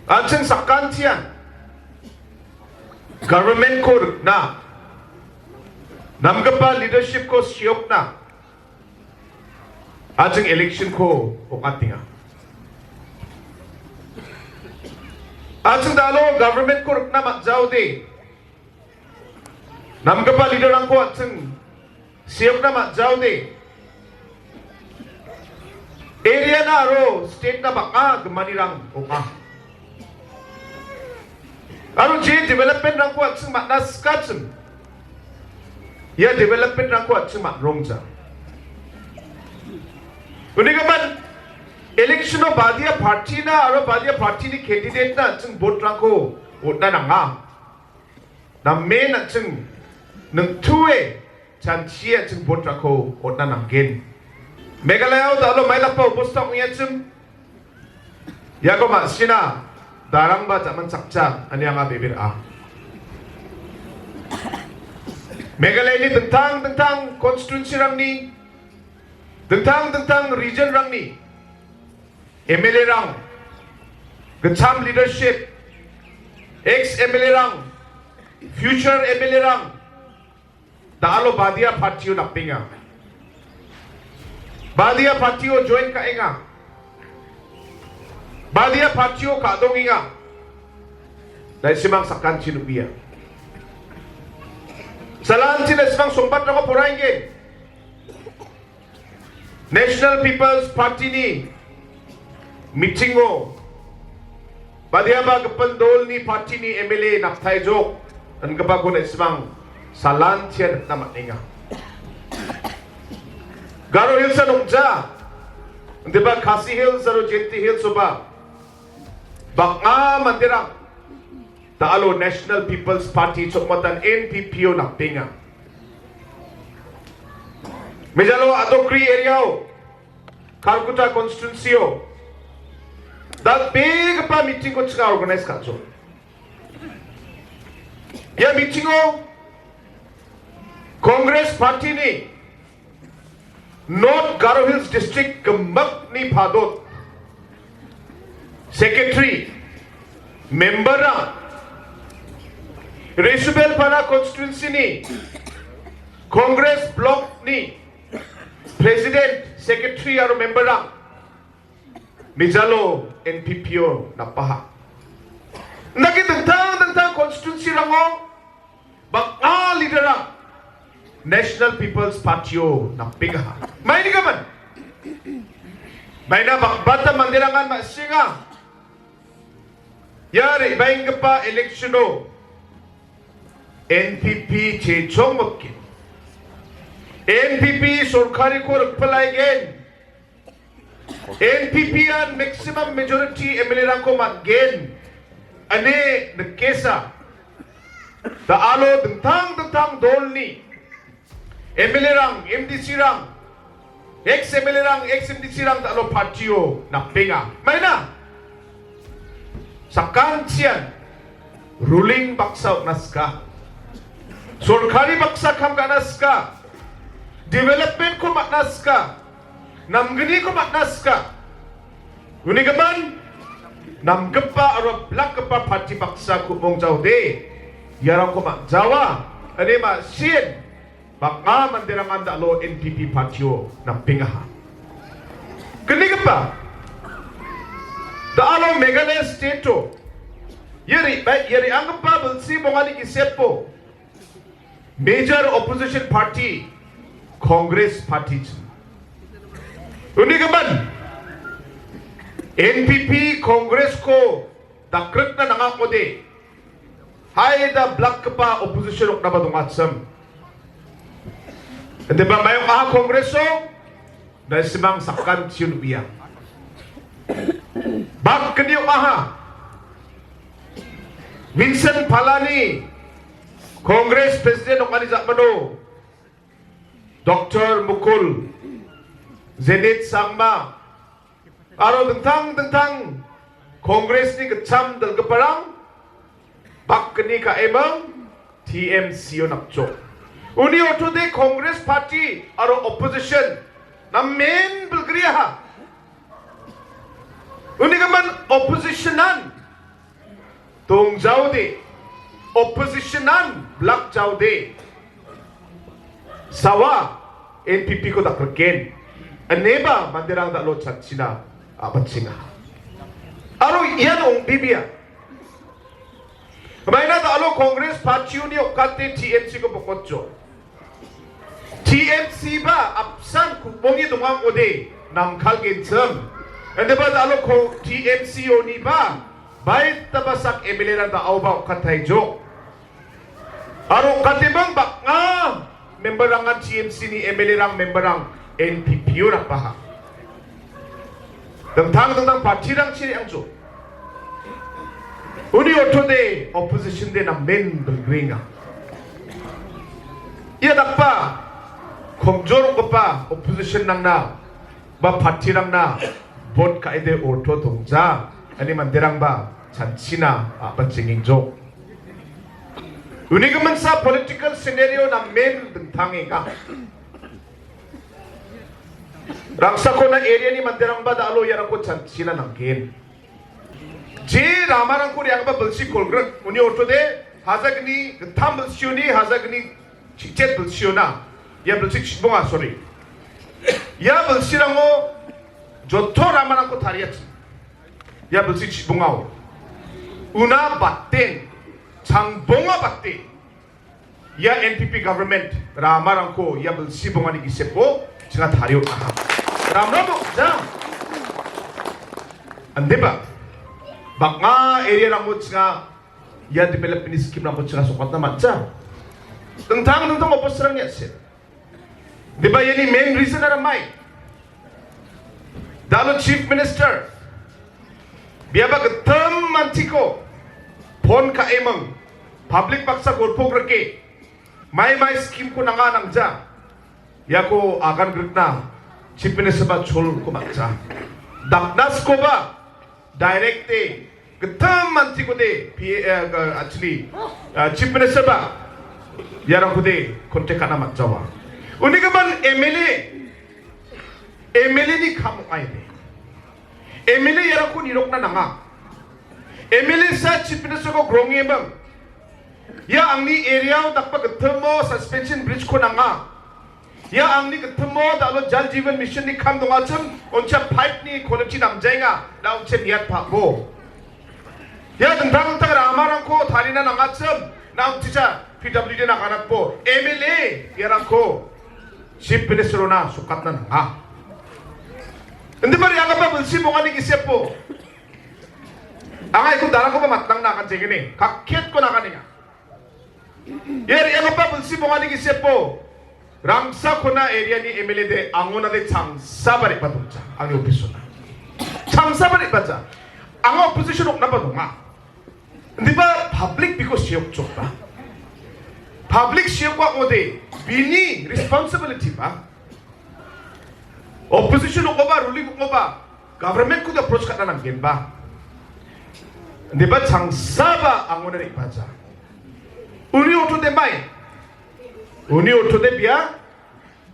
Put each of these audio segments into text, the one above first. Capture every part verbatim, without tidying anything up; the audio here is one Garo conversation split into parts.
An·ching sakantian government-ko rikna, namgipa leadership-ko seokna, an·ching election-ko ong·atenga. An·ching da·alo government-ko rikna man·jaode, namgipa leader-rangko an·ching seokna man·jaode, area-na aro state-na bang·a gimanirang ong·a. Aro je development-rangko an·ching man·na sikachim, ia development-rangko an·ching man·rongja. Unigimin election-o badia party-na aro badia party-ni candidate-na an·ching vote-rangko on·na nanga. Namen an·ching ningtue chanchie an·ching vote-rangko on·na nanggen. Meghalaya-o da·alo mailapa obosta ong·achim, iako ma·sina darangba jaman chakcha ine anga bebera. Meghalaya-ni dingtang dingtang constituency-rangni, dingtang dingtang region-rangni M L A-rang, gitcham leadership, ex M L A-rang, future M L A-rang, da·alo badia party-o napenga. Badia party-o join ka·enga. Badia party-o ka·dongenga. Na·simang sakantian uia. Salanti na·simang songbatrangko poraiengen. National People's Party-ni meeting-o badiaba gipin dolni party-ni M L A naptaijok ingipako na·simang salantian nikna man·enga. Garo Hills-an ong·ja, indiba Khasi Hills aro Jaintia Hills-oba bang·a manderang da·alo National People's Party chongmatan N P P-o napenga. Mejalo Adokri area-o, Kharkutta constituency-o dal·begipa meeting-ko chinga organize ka·chok. Ia meeting-o Congress Party-ni North Garo Hills District gimikni padot secretary, member-rang, Resubelpara constituency-ni Congress block-ni president, secretary aro member-rang mejalo N P P-o napaha. Indake dingtang dingtang constituency-rango bang·a leader-rang National People's Party-o napengaha. Maini gimin? Maina bang·bata manderangan ma·senga. Ia re·baenggipa election-o N P P chechongmikgen. N P P sorkariko rikpilaigen. N P P-an maximum majority M L A-rangko man·gen ine nikesa. Da·alo dingtang dingtang dolni M L A-rang, M D C-rang, ex M L A-rang, ex M D C-rang da·alo party-o napenga. Maina? Sakantian ruling baksa ong·na sika. Sorkari baksa kam ka·na sika. Development-ko man·na sika. Namgniko man·na sika. Uni gimin, namgipa aro bilakgipa party baksa ku·mong jaode, iarangko man·jawa, ine ma·sien bang·a manderangan da·alo N P P party-o napengaha. Gnigipa, da·alo Meghalaya state-o, ia re-, ia re·anggipa bilsi bongani gisepo, major opposition party Congress party. Uni gimin, N P P Congress-ko dakrikna nangakode, hai da bilakgipa opposition ong·naba dongachim. Indiba mai ong·aha Congress-o, na·simang sakantian uia. Bak gni ong·aha. Vincent Palani, Congress President ong·ani ja·mano, Doctor Mukul, Zenith Sangma, aro dingtang dingtang Congress-ni gitcham dal·giparang bak gni ka·eming T M C-o napjok. Uni ortode Congress Party aro opposition namen bilgriaha. Uni gimin opposition-an dongjaode, opposition-an blakjaode, sawa N P P-ko dakriken, ineba manderang da·alo chanchina a·bachenga. Aro ian ong·bebea. Maina da·alo Congress party-oni okate T M C-ko bokotjo. T M C ba apsan ku·bonge dongangode namkalgenchim. Indeba da·alo ko-, T M C-oniba baitaba sak M L A-rang da·aoba okataijok. Aro okatebang bang·a member-rangan T M C-ni M L A-rang member-rang N P P-o rapaha. Dingtang dingtang party-rangchi re·angjo. Uni ortode opposition-de namen bilgrenga. Ia dakba komjor ong·gipa opposition-rangna ba party-rangna vote ka·ede orto dongja, ani manderangba chanchina a·bachengengjok. Uni giminsa political scenario namen dingtangenga. Rangsakona area-ni manderangba da·alo iarangko chanchina nanggen. Je ramarangko re·anggipa bilsi kolgrik, uni ortode hajagni gittam bilsioni, hajagni chichet bilsiona. Ia bilsi chibonga, sorry. Ia bilsirango joto ramarangko tariachi. Ia bilsi chibongao. Una baten, changbonga baten. Ia N P P government ramarangko ia bilsi bongani gisepo chinga tarie on·aha. Ramram ong·ja. Indiba, bang·a area-rango chinga ia development scheme-rangko chinga sokatna man·ja. Dingtang dingtang opposition-rangni a·sel. Indiba iani main reason-ara mai? Da·alo Chief Minister, biaba gittam mantiko phone ka·eming, public baksa golpo grike, mai mai scheme-ko nanga nangja, iako agan grikna Chief Minister-ba cholko man·ja. Daknaskoba direct-e gittam mantikode P A, eh, actually, eh, Chief Minister-ba iarangkode contact ka·na man·jawa. Uni gimin M L A, M L A-ni kam ong·a ine. M L A iarangko nirokna nanga. M L A sa Chief Minister-ko grongeming. Ia angni area-o dakba gittimo suspension bridge-ko nanga. Ia angni gittimo da·alo Jal Jeevan Mission-ni kam dongachim, oncha pipe-ni kolipchi namjaenga, na oncha niat pa·bo. Ia dingtang dingtang ramarangko tarina nangachim, na onticha P W D-na ganatbo. M L A iarangko Chief Minister-ona sokatna nanga. Indiba re·anggipa bilsi bongani gisepo. Anga iku darangkoba matangna agan jegene, kakket ko naganenga. Ia re·anggipa bilsi bongani gisepo, Rangsakona area-ni M L A de angonade changsaba re·baa dongja, angni office-ona. Changsaba re·baaja. Anga opposition ong·naba donga. Indiba public biko seokjokba. Public seokba ong·ode bini responsibility-ba. Opposition ong·oba, ruling ong·oba, government-ko approach ka·na nanggenba. Indiba changsaba angona re·baaja. Uni ortode mai. Uni ortode bia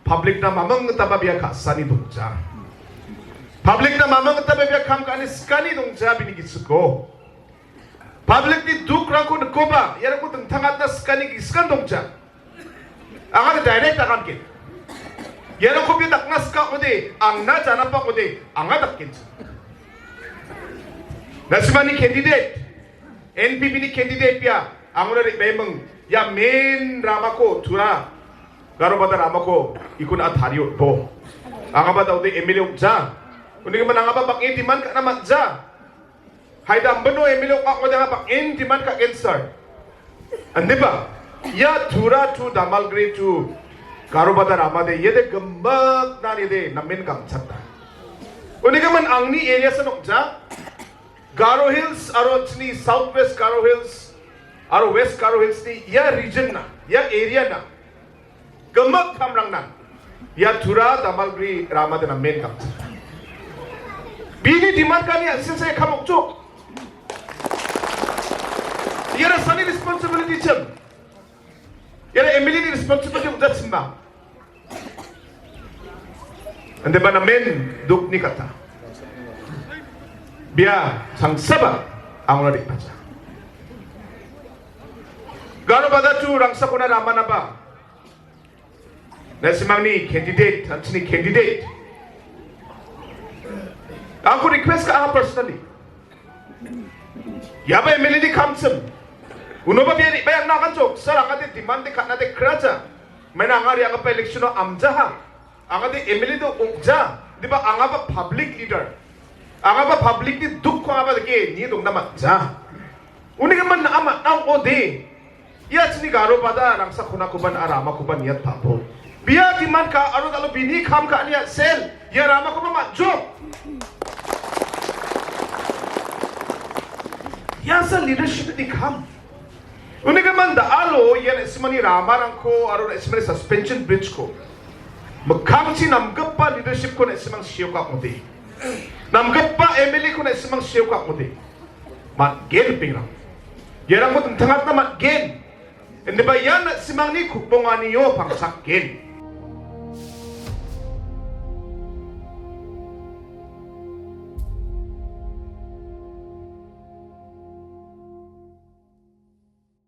public-na maming gitaba bia ka·sani dongja. Public-na maming gitaba bia kam ka·ani sikani dongja bini gisiko. Public-ni dukrangko nikoba, iarangko dingtangatna sikani gisikan dongja. Anga direct agan ken. Iarangko bia dakna sika ong·ode, angna janapa ong·ode, anga dakgenja. Na·simangni candidate, N P P-ni candidate bia, angona re·baiming, ia main ramako, Tura, Garobada ramako, ikuna tarie on·bo. Angaba da·ode M L A ong·ja. Uni gimin angaba bang·e demand ka·na man·ja. Haida ambino M L A ong·a ong·ode anga bang·en demand ka·gen sir. Indiba, ia Tura to Damalgre to Garobada ramade iade gimikna iade namen gamchata. Uni gimin angni area-san ong·ja, Garo Hills aro chini South West Garo Hills aro West Garo Hills-ni ia region-na, ia area-na, gimik kamrangna ia Tura Damalgre ramade namen gamchata. Bini demand ka·ani a·sel sae kam ong·jok. Iara sani responsibility chim? Iara M L A-ni responsibility ong·jachimba? Indiba namen dukni kata. Bia changsaba angona re·baaja. Garo Badachu rangsakona ramanaba. Na·simangni candidate, an·chingni candidate. Angko request ka·aha personally. Iaba M L A ni kamchim. Unoba bia re·bae angna aganchok. Sir, angade demand de ka·na de kracha. Maina anga re·anggipa election-o amjaha. Angade M L A de ong·ja. Diba angaba public leader. Angaba public ni dukko angaba dake nie dongna man·ja. Uni gimin na·a man·a ong·ode. Ia chini Garo Bada rangsakonakoba na·a ramakoba niatpabo. Bia demand ka aro dalo bini kam ka·ani a·sel. Ia ramakoba man·jok. Ia sa leadership ni kam. Uni gimin da·alo ia na·simangni ramarangko aro na·simangni suspension bridge-ko mikkangchi namgipa leadership-ko na·simang seoka ong·ode. Namgipa M L A-ko na·simang seoka ong·ode. Man·gen, ripengrang. Iarangko dingtangatna man·gen. Indiba ian na·simangni ku·ponganio pangchakgen.